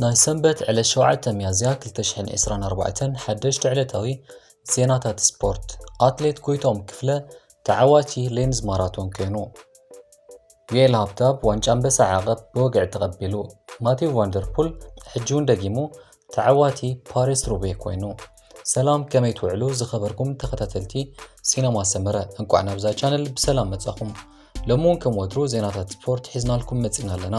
ናይ ሰንበት ዕለት ሸውዓተ ሚያዝያ ክልተ ሽሕን ዕስራን ኣርባዕተን ሓደሽቲ ዕለታዊ ዜናታት ስፖርት። ኣትሌት ጎይቶም ክፍለ ተዓዋቲ ሌንዝ ማራቶን ኮይኑ። ዩኤል ሃብታብ ዋንጫ ኣንበሳ ዓቐብ ብወግዒ ተቐቢሉ። ማቴው ቫንደርፑል ሕጂ እውን ደጊሙ ተዓዋቲ ፓሪስ ሩቤ ኮይኑ። ሰላም፣ ከመይ ትውዕሉ ዝኸበርኩም ተኸታተልቲ ሲነማ ሰመረ? እንቋዕ ናብዛ ቻነል ብሰላም መጻኹም። ሎሚ እውን ከም ወትሩ ዜናታት ስፖርት ሒዝናልኩም መጺና ኣለና።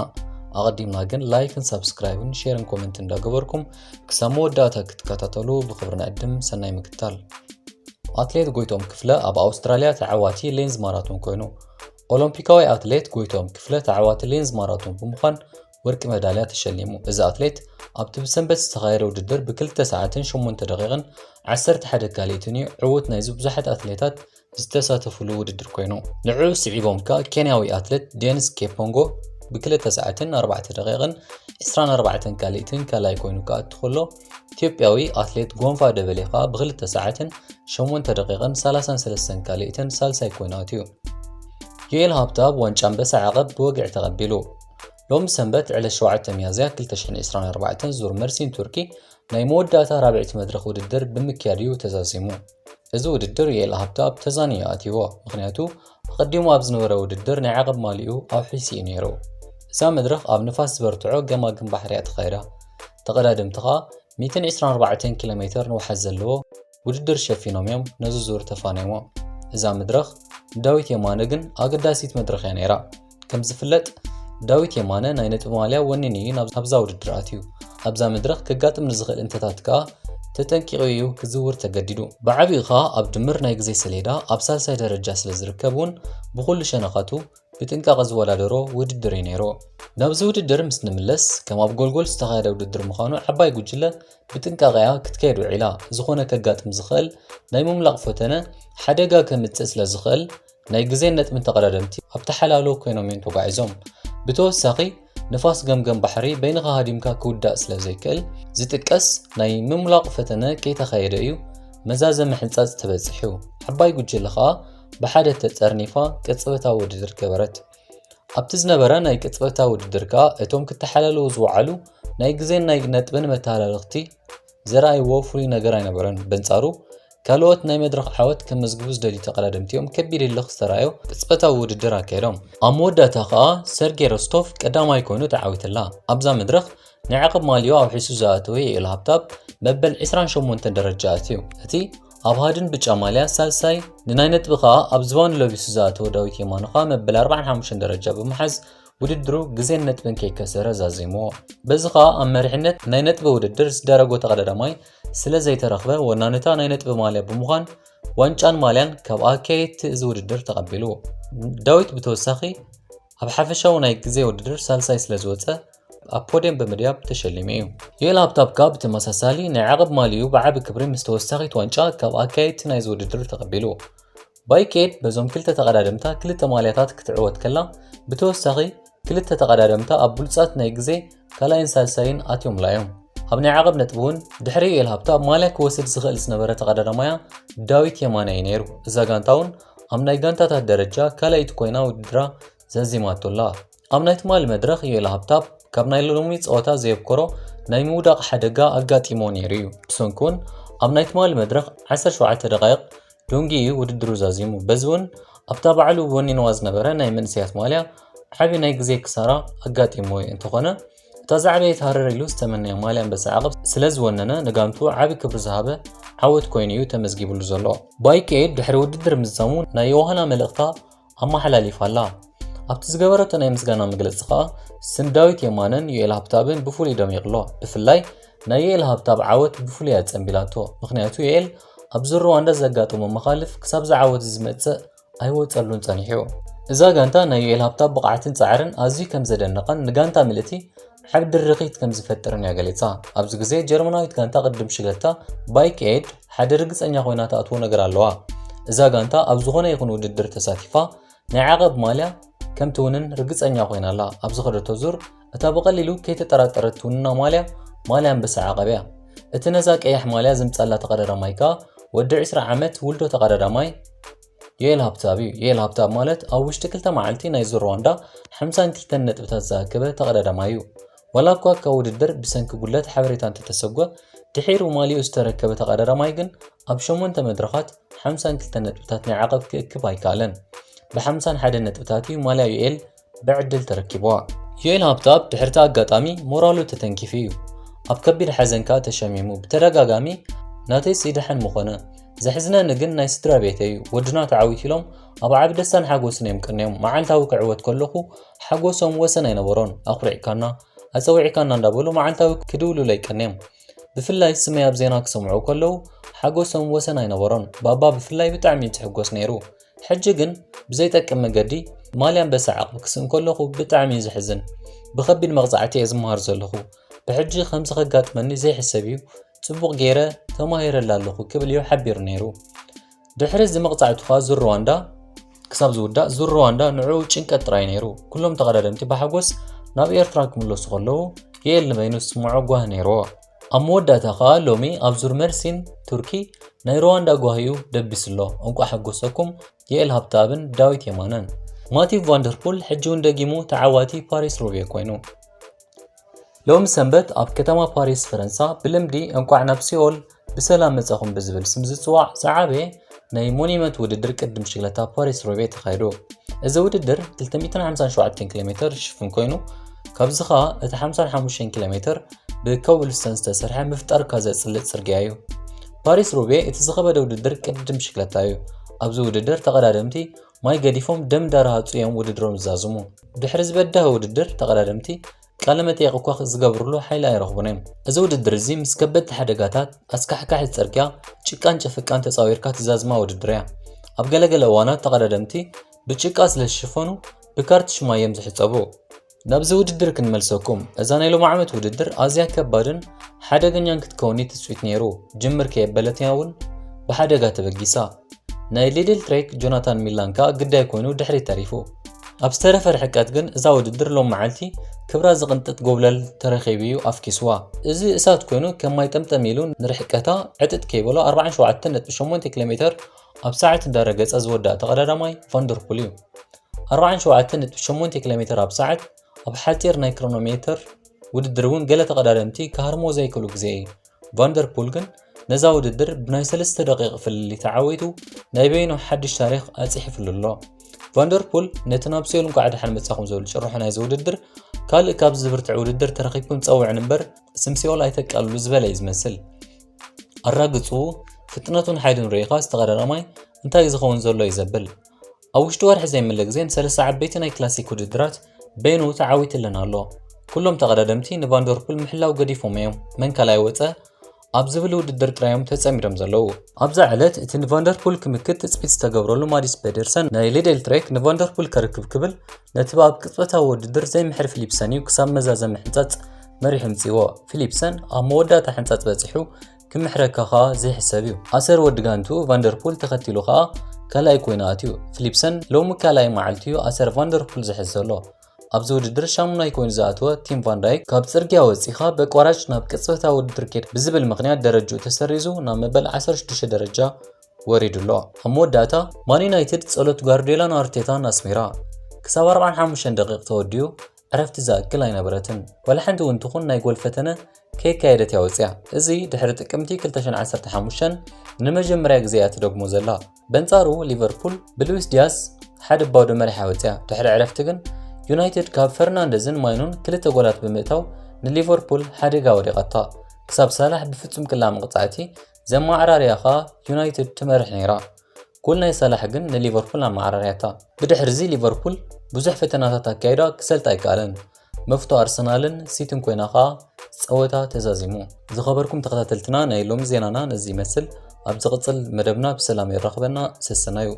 ኣቐዲምና ግን ላይክን ሳብስክራይብን ሼርን ኮመንት እንዳገበርኩም ክሳብ መወዳእታ ክትከታተሉ ብኽብሪ ንዕድም። ሰናይ ምክታል። ኣትሌት ጎይቶም ክፍለ ኣብ ኣውስትራልያ ተዓዋቲ ሌንዝ ማራቶን ኮይኑ። ኦሎምፒካዊ ኣትሌት ጎይቶም ክፍለ ተዓዋቲ ሌንዝ ማራቶን ብምዃን ወርቂ መዳልያ ተሸሊሙ። እዚ ኣትሌት ኣብቲ ብሰንበት ዝተኻየደ ውድድር ብክልተ ሰዓትን ሸሞንተ ደቂቕን ዓሰርተ ሓደ ካልኢትን እዩ ዕዉት ናይዚ ብዙሓት ኣትሌታት ዝተሳተፉሉ ውድድር ኮይኑ። ንዕኡ ስዒቦም ከኣ ኬንያዊ ኣትሌት ዴንስ ኬፖንጎ ብክልተ ሰዓትን ኣርባዕተ ደቂቕን ዕስራን ኣርባዕተን ካልኢትን ካልኣይ ኮይኑ ክኣቱ ከሎ፣ ኢትዮጵያዊ ኣትሌት ጎንፋ ደበሌ ከኣ ብክልተ ሰዓትን ሸሞንተ ደቂቕን ሰላሳን ሰለስተን ካልኢትን ሳልሳይ ኮይኑ ኣትዩ። ዩኤል ሃብታብ ዋንጫ ኣንበሳ ዓቐብ ብወግዒ ተቐቢሉ። ሎሚ ሰንበት ዕለት ሸውዓተ ሚያዝያ ክልተ ሽሕን ዕስራን ኣርባዕተን ዙር መርሲን ቱርኪ ናይ መወዳእታ ራብዕቲ መድረኽ ውድድር ብምክያድ እዩ ተዛዚሙ። እዚ ውድድር ዩኤል ሃብታብ ተዛንዩ ኣትይዎ፣ ምኽንያቱ ኣቐዲሙ ኣብ ዝነበረ ውድድር ናይ ዓቐብ ማልኡ ኣውሒሱ እዩ ነይሩ። እዛ መድረኽ ኣብ ንፋስ ዝበርትዖ ገማግም ባሕሪ እያ ተኻይዳ። ተቐዳደምቲ ኸኣ ሚእትን ዕስራን ኣርባዕተን ኪሎ ሜተር ንውሓት ዘለዎ ውድድር ሸፊኖም እዮም ነዚ ዙር ተፋንዮሞ። እዛ መድረኽ ንዳዊት የማነ ግን ኣገዳሲት መድረኽ እያ ነይራ። ከም ዝፍለጥ፣ ዳዊት የማነ ናይ ነጥቢ ማልያ ወኒኑ እዩ ናብ፣ ናብዛ ውድድር ኣትዩ። ኣብዛ መድረኽ ከጋጥም ንዝኽእል እንተታት ከኣ ተጠንቂቑ እዩ ክዝውር ተገዲዱ። ብዓቢኡ ኸኣ ኣብ ድምር ናይ ግዜ ሰሌዳ ኣብ ሳልሳይ ደረጃ ስለ ዝርከብ እውን ብኹሉ ሸነኻቱ ብጥንቃቐ ዝወዳደሮ ውድድር እዩ ነይሩ። ናብዚ ውድድር ምስ ንምለስ፣ ከም ኣብ ጎልጎል ዝተኻየደ ውድድር ምዃኑ ዓባይ ጉጅለ ብጥንቃቐ እያ ክትከየድ ውዒላ። ዝኾነ ከጋጥም ዝኽእል ናይ ምምላቕ ፈተነ ሓደጋ ከምጽእ ስለ ዝኽእል፣ ናይ ግዜን ነጥብን ተቐዳደምቲ ኣብ ተሓላሎ ኮይኖም እዮም ተጓዒዞም። ብተወሳኺ፣ ንፋስ ገምገም ባሕሪ በይንኻ ሃዲምካ ክውዳእ ስለ ዘይክእል፣ ዝጥቀስ ናይ ምምላቕ ፈተነ ከይተኻየደ እዩ መዛዘሚ ሕንጻጽ ተበጺሑ። ዓባይ ጉጅለ ኸኣ ብሓደ ተጸርኒፋ ቅጽበታዊ ውድድር ገበረት። ኣብቲ ዝነበረ ናይ ቅጽበታዊ ውድድር ከኣ እቶም ክተሓላለዉ ዝወዓሉ ናይ ግዜን ናይ ነጥብን መተሃላለኽቲ ዘርኣይዎ ፍሉይ ነገር ኣይነበረን። በንጻሩ፣ ካልኦት ናይ መድረኽ ዓወት ከመዝግቡ ዝደልዩ ተቐዳደምቲ እዮም ከቢድ ህልኽ ዝተራእዮ ቅጽበታዊ ውድድር ኣካየዶም። ኣብ መወዳእታ ከኣ ሰርጌ ሮስቶቭ ቀዳማይ ኮይኑ ተዓዊትላ። ኣብዛ መድረኽ ናይ ዓቐብ ማልዮ ኣውሒሱ ዝኣተወ ዩኤል ሃብታብ መበል ዕስራን ሸሞንተን ደረጃ ኣትዩ። እቲ ኣብ ሃድን ብጫ ማልያ ሳልሳይ፣ ንናይ ነጥቢ ከኣ ኣብ ዝባኑ ለቢሱ ዝኣተወ ዳዊት የማነ ከኣ መበል ኣርባዓን ሓሙሽተን ደረጃ ብምሓዝ ውድድሩ ግዜን ነጥብን ከይከሰረ ዛዚምዎ። በዚ ከኣ ኣብ መሪሕነት ናይ ነጥቢ ውድድር ዝዳረጎ ተቐዳዳማይ ስለ ዘይተረኽበ፣ ወናንታ ናይ ነጥቢ ማልያ ብምዃን ዋንጫን ማልያን ካብ ኣካየድቲ እዚ ውድድር ተቐቢሉ። ዳዊት ብተወሳኺ ኣብ ሓፈሻዊ ናይ ግዜ ውድድር ሳልሳይ ስለ ዝወጸ፣ ኣብ ፖድየም ብምድያብ ተሸሊሙ እዩ። ዩኤል ሃብታብ ከኣ ብተመሳሳሊ ናይ ዓቐብ ማልዩ ብዓቢ ክብሪ ምስ ተወሳኺት ዋንጫ ካብ ኣካየድቲ ናይዚ ውድድር ተቐቢሉ። ባይክ ኤድ በዞም ክልተ ተቐዳደምታ ክልተ ማልያታት ክትዕወት ከላ፣ ብተወሳኺ ክልተ ተቐዳደምታ ኣብ ብሉጻት ናይ ግዜ ካልኣይን ሳልሳይን ኣትዮምላ እዮም። ኣብ ናይ ዓቐብ ነጥቢ እውን ድሕሪ ዩኤል ሃብታብ ማልያ ክወስድ ዝኽእል ዝነበረ ተቐዳዳማያ ዳዊት የማነ እዩ ነይሩ። እዛ ጋንታ እውን ኣብ ናይ ጋንታታት ደረጃ ካልኣይቲ ኮይና ውድድራ ዘዚማቶ ኣላ። ኣብ ናይ ትማሊ መድረኽ ዩኤል ሃብታብ ካብ ናይ ሎሚ ጸወታ ዘየብኮሮ ናይ ምውዳቕ ሓደጋ ኣጋጢሞ ነይሩ እዩ። ብሰንኩ እውን ኣብ ናይ ትማሊ መድረኽ ዓሰርተ ሸውዓተ ደቓይቕ ዶንጊ እዩ ውድድሩ ዛዚሙ። በዚ እውን ኣብታ ባዕሉ ወኒንዋ ዝነበረ ናይ መንእሰያት ማልያ ዓቢ ናይ ግዜ ክሳራ ኣጋጢሞ እንተኾነ፣ እታ ዝዓበየት ሃረር ኢሉ ዝተመነያ ማልያ ኣንበሳ ዓቐብ ስለ ዝወነነ፣ ንጋንቱ ዓቢ ክብሪ ዝሃበ ዓወት ኮይኑ እዩ ተመዝጊብሉ ዘሎ። ባይክ ኤድ ድሕሪ ውድድር ምዝዛሙ ናይ ዮሃና መልእኽታ ኣመሓላሊፋ ኣላ። ኣብቲ ዝገበረቶ ናይ ምስጋና መግለጺ ከኣ፣ ስም ዳዊት የማነን ዩኤል ሃብታብን ብፍሉይ ደሚቑ ኣሎ። ብፍላይ ናይ ዩኤል ሃብታብ ዓወት ብፍሉይ እያ ጸንቢላቶ። ምኽንያቱ ዩኤል ኣብ ዙር ሩዋንዳ ዘጋጠሞ መኻልፍ ክሳብ ዝዓወት ዝመጽእ ኣይወጸሉን ጸኒሑ። እዛ ጋንታ ናይ ዩኤል ሃብታብ ብቕዓትን ጻዕርን ኣዝዩ ከም ዘደነቐን ንጋንታ ምልእቲ ዓቢ ድርኺት ከም ዝፈጥርን እያ ገሊጻ። ኣብዚ ግዜ ጀርመናዊት ጋንታ ቅድድም ሽገታ ባይክ ኤድ ሓደ ርግጸኛ ኮይና ትኣትዎ ነገር ኣለዋ። እዛ ጋንታ ኣብ ዝኾነ ይኹን ውድድር ተሳቲፋ ናይ ዓቐብ ማልያ ከም ትውንን ርግጸኛ ኮይና ኣላ። ኣብ ዝኸደቶ ዙር እታ ብቐሊሉ ከይተጠራጠረት ትውንና ማልያ፣ ማልያ ኣንበሳ ዓቐብ እያ። እቲ ነዛ ቀያሕ ማልያ ዝምጻላ ተቐዳዳማይ ከኣ ወዲ ዕስራ ዓመት ውልዶ ተቐዳዳማይ ዩኤል ሃብታብ እዩ። ዩኤል ሃብታብ ማለት ኣብ ውሽጢ ክልተ መዓልቲ ናይ ዙር ሩዋንዳ ሓምሳን ክልተን ነጥብታት ዝኣከበ ተቐዳዳማይ እዩ። ዋላ እኳ ካብ ውድድር ብሰንኪ ጉድለት ሓበሬታ እንተተሰጎ፣ ድሒሩ ማሊኡ ዝተረከበ ተቐዳዳማይ ግን ኣብ ሸሞንተ መድረኻት ሓምሳን ክልተን ነጥብታት ናይ ዓቐብ ክእክብ ኣይከኣለን። ብሓምሳን ሓደን ነጥብታት እዩ ማልያ ዩኤል ብዕድል ተረኪብዋ። ዩኤል ሃብተኣብ ድሕርቲ ኣጋጣሚ ሞራሉ ተተንኪፉ እዩ። ኣብ ከቢድ ሓዘን ከኣ ተሸሚሙ። ብተደጋጋሚ "ናተይስ ይድሓን ምኾነ፣ ዘሕዝነኒ ግን ናይ ስድራ ቤተይ እዩ፣ ወድና ተዓዊቱ" ኢሎም ኣብ ዓቢ ደስታን ሓጎስን እዮም ቀንዮም። መዓልታዊ ክዕወት ከለኹ ሓጎሶም ወሰን ኣይነበሮን። "ኣኹሪዕካና፣ ኣጸዊዕካና" እንዳበሉ መዓልታዊ ክድውሉለይ ቀንዮም። ብፍላይ ስመይ ኣብ ዜና ክሰምዑ ከለዉ ሓጎሶም ወሰን ኣይነበሮን። ባባ ብፍላይ ብጣዕሚ እዩ ዝሕጎስ ነይሩ። ሕጂ ግን ብዘይጠቅም መገዲ ማልያ ኣንበሳ ዓቕብ ክስእን ከለኹ ብጣዕሚ እዩ ዘሕዝን። ብኸቢድ መቕጻዕቲ እየ ዝመሃር ዘለኹ። ብሕጂ ከምዚ ከጋጥመኒ ዘይሕሰብ እዩ። ጽቡቕ ገይረ ተማሂረላ ኣለኹ ክብል እዩ ሓቢሩ ነይሩ። ድሕሪ እዚ መቕጻዕቱ ከኣ ዙር ሩዋንዳ ክሳብ ዝውዳእ፣ ዙር ሩዋንዳ ንዕኡ ጭንቀት ጥራይ ነይሩ። ኩሎም ተቐዳደምቲ ብሓጎስ ናብ ኤርትራ ክምለሱ ከለዉ፣ ዩኤል ንበይኑ ዝስምዖ ጓሂ ነይርዎ። ኣብ መወዳእታ ከኣ ሎሚ ኣብ ዙር መልሲን ቱርኪ ናይ ሩዋንዳ ጓሂኡ ደቢሱ ኣሎ። እንቋዕ ሓጎሰኩም ዩኤል ሃብተኣብን ዳዊት የማነን። ማቲቭ ቫንደርፑል ሕጂ እውን ደጊሙ ተዓዋቲ ፓሪስ ሩቤ ኮይኑ። ሎሚ ሰንበት ኣብ ከተማ ፓሪስ ፈረንሳ ብልምዲ እንቋዕ ናብ ሲኦል ብሰላም መጻኹም ብዝብል ስም ዝጽዋዕ ዝዓበየ ናይ ሞኒመንት ውድድር ቅድድም ብሽክለታ ፓሪስ ሩቤ ተኻይዱ። እዚ ውድድር ክልተ ሚእትን ሓምሳን ሸውዓተን ኪሎ ሜትር ዝሽፍን ኮይኑ፣ ካብዚ ኸኣ እቲ ሓምሳን ሓሙሽተን ኪሎ ሜትር ብኮብልስቶን ዝተሰርሐ ምፍጣርካ ዘጽልእ ጽርግያ እዩ። ፓሪስ ሩቤ እቲ ዝኸበደ ውድድር ቅድድም ብሽክለታ እዩ። ኣብዚ ውድድር ተቐዳደምቲ ማይ ገዲፎም ደም እንዳረሃጹ እዮም ውድድሮም ዝዛዝሙ። ድሕሪ ዝበዳህ ውድድር ተቐዳደምቲ ቃለ መጠየቕ እኳ ዝገብርሉ ሓይሊ ኣይረኽቡን እዮም። እዚ ውድድር እዚ ምስ ከበድቲ ሓደጋታት፣ ኣስካሕካሒ ጽርግያ፣ ጭቃን ጨፍቃን ተጻዊርካ ትዛዝማ ውድድር እያ። ኣብ ገለገለ እዋናት ተቐዳደምቲ ብጭቃ ስለ ዝሽፈኑ ብካርትሽ ማይ እዮም ዝሕጸቡ። ናብዚ ውድድር ክንመልሰኩም። እዛ ናይ ሎም ዓመት ውድድር ኣዝያ ከባድን ሓደገኛን ክትከውን እዩ ትጽቢት ነይሩ። ጅምር ከየበለት እያ እውን ብሓደጋ ተበጊሳ። ናይ ሊድል ትሬክ ጆናታን ሚላን ከኣ ግዳይ ኮይኑ ድሕሪት ተሪፉ። ኣብ ዝተረፈ ርሕቀት ግን እዛ ውድድር ሎም መዓልቲ ክብራ ዝቕንጥጥ ጎብለል ተረኺቡ እዩ ኣፍኪስዋ። እዚ እሳት ኮይኑ ከም ማይ ጠምጠም ኢሉ ንርሕቀታ ዕጥጥ ከይበሎ ኣርባዓን ሸውዓተን ነጥቢ ሸሞንተ ኪሎ ሜትር ኣብ ሰዓት እንዳረገጸ ዝወደኣ ተቐዳዳማይ ቫንደርፑል እዩ። ኣርባዓን ሸውዓተን ነጥቢ ሸሞንተ ኪሎ ሜትር ኣብ ሰዓት ኣብ ሓጺር ናይ ክሮኖሜትር ውድድር እውን ገለ ተቐዳደምቲ ክሃርሞ ዘይክእሉ ግዜ እዩ። ቫንደርፑል ግን ነዛ ውድድር ብናይ ሰለስተ ደቂቕ ፍልልይ ተዓዊቱ ናይ በይኑ ሓድሽ ታሪኽ ኣጽሒፍሉ ኣሎ። ቫንደርፑል ነቲ ናብ ሲኦል እንቋዕ ደሓን መጻኹም ዝብል ጭርሖ ናይዚ ውድድር ካልእ ካብ ዝብርትዕ ውድድር ተረኺብኩም ጸውዕን እምበር ስም ሲኦል ኣይተቃልሉ ዝበለ እዩ ዝመስል። ኣራግጽኡ፣ ፍጥነቱን ሓይሉን ርኢኻ ዝተቐዳዳማይ እንታይ ዝኸውን ዘሎ እዩ ዘብል። ኣብ ውሽጢ ወርሒ ዘይምለ ግዜ ንሰለስተ ዓበይቲ ናይ ክላሲክ ውድድራት በይኑ ተዓዊትለን ኣሎ። ኩሎም ተቐዳደምቲ ንቫንደርፑል ምሕላው ገዲፎም እዮም። መን ካልኣይ ወጸ ኣብ ዝብል ውድድር ጥራዮም ተጸሚዶም ዘለዉ። ኣብዛ ዕለት እቲ ንቫንደርፑል ክምክት ትጽቢት ዝተገብረሉ ማዲስ ፔደርሰን ናይ ሊድል ትሬክ ንቫንደርፑል ከርክብ ክብል ነቲ ብኣብ ቅጽበታዊ ውድድር ዘይምሕር ፊሊፕሰን እዩ ክሳብ መዛዘሚ ሕንጻጽ መሪሑ ምጽእዎ። ፊሊፕሰን ኣብ መወዳእታ ሕንጻጽ በጺሑ ክምሕረካ ኸኣ ዘይሕሰብ እዩ። ኣሰር ወዲ ጋንቱ ቫንደርፑል ተኸቲሉ ኸኣ ካልኣይ ኮይኑ ኣትዩ። ፊሊፕሰን ሎሚ ካልኣይ መዓልቲ እዩ ኣሰር ቫንደርፑል ዝሕዝ ዘሎ። ኣብዚ ውድድር ሻሙናይ ኮይኑ ዝኣተወ ቲም ቫንዳይክ ካብ ጽርግያ ወጺኻ በቋራጭ ናብ ቅጽበታዊ ውድድር ኬድ ብዝብል ምኽንያት ደረጅኡ ተሰሪዙ ናብ መበል ዓሰርተ ሽዱሽተ ደረጃ ወሪዱ ኣሎ። ኣብ መወዳእታ ማን ዩናይትድ ጸሎት ጓርዲዮላን ኣርቴታን ኣስሚራ። ክሳብ ኣርባዓን ሓሙሽተን ደቂቕ ተወዲኡ ዕረፍቲ ዝኣክል ኣይነበረትን። ዋላ ሓንቲ እውን ትኹን ናይ ጎል ፈተነ ከየካየደት እያ ወጺኣ። እዚ ድሕሪ ጥቅምቲ ክልተ ሽሕን ዓሰርተ ሓሙሽተን ንመጀመርያ ግዜ እያ ትደግሞ ዘላ። በንጻሩ ሊቨርፑል ብሉዊስ ዲያዝ ሓደ ባዶ መሪሓ ወጺኣ። ድሕሪ ዕረፍቲ ግን ዩናይትድ ካብ ፈርናንደዝን ማይኑን ክልተ ጎላት ብምእታው ንሊቨርፑል ሓደጋ ወዲቓታ። ክሳብ ሳላሕ ብፍጹም ቅላዕ መቕጻዕቲ ዘመዓራርያ ኸኣ ዩናይትድ ትመርሕ ነይራ። ጎል ናይ ሳላሕ ግን ንሊቨርፑል ኣመዓራርያታ። ብድሕርዚ ሊቨርፑል ብዙሕ ፈተናታት ኣካይዳ ክሰልጥ ኣይከኣለን። መፍቶ ኣርሰናልን ሲቲን ኮይና ኸኣ ጸወታ ተዛዚሙ። ዝኸበርኩም ተኸታተልትና ናይ ሎሚ ዜናና ነዚ ይመስል። ኣብ ዝቕጽል መደብና ብሰላም የራኽበና። ሰሰናዩ።